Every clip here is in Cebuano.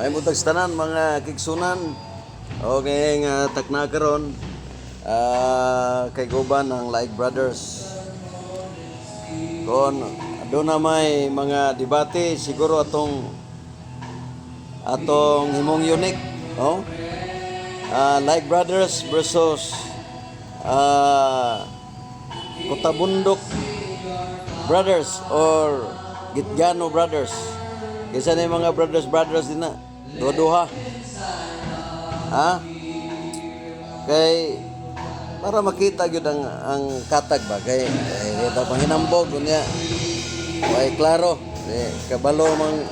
Ay buntag sa tanan, mga kigsunan. Okay nga takna karon kay guban ang Like Brothers. Kon doon na may mga debate siguro atong himong unique, no? Like Brothers versus Kotabundok Brothers or Gitgano Brothers. Kaysa na yung mga brothers brothers din na. Duha-duha. Ha? Kay para makita gyud ang katag ba kay kita panghinambog unya. Way klaro, di kabalo mang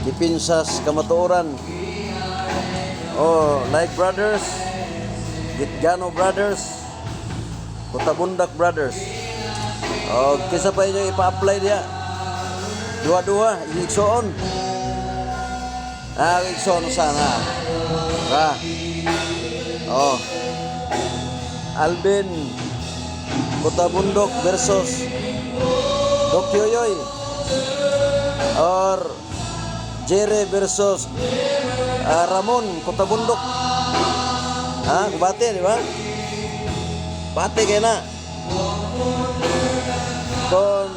depensa sa kamatuoran. Oh, Like Brothers, Gitgano Brothers, Kotabundak Brothers. Oh, kisa pa inyo ipa-apply diya. Duha-duha, igsoon. Ah, igsoon sana. Ra. Oh. Alvin Kotabundok versus Doc Yoyoy or Jerry versus Ramon Kotabundok. Ha, kubate, di ba? Bate kay na. Kung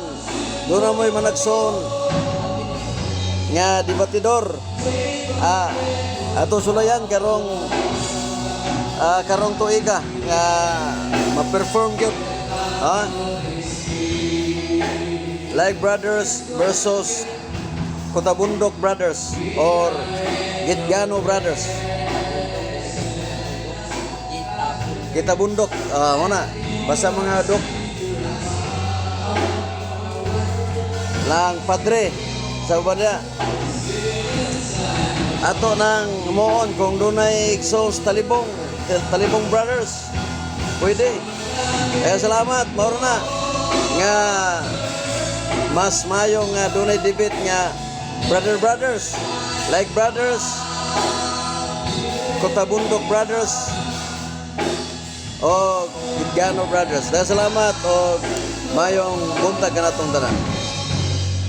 doon na mo'y managson nga debatidor, ato sulayan karong tuiga nga ma-perform gyud, ha, Like Brothers versus Kotabundok Brothers or Gitgano Brothers. Kitabundok, muna basta mga dok lang padre sa uban niya. Ato nang moon kung dunay igsoon sa Talibong, Talibong Brothers. Pwede. Kaya salamat, mauro na nga mas mayo nga dunay debate nga brother brothers, Like Brothers, Kotabundok Brothers, o Gitgano Brothers. Dahil salamat o mayong buntag kanatong tanan.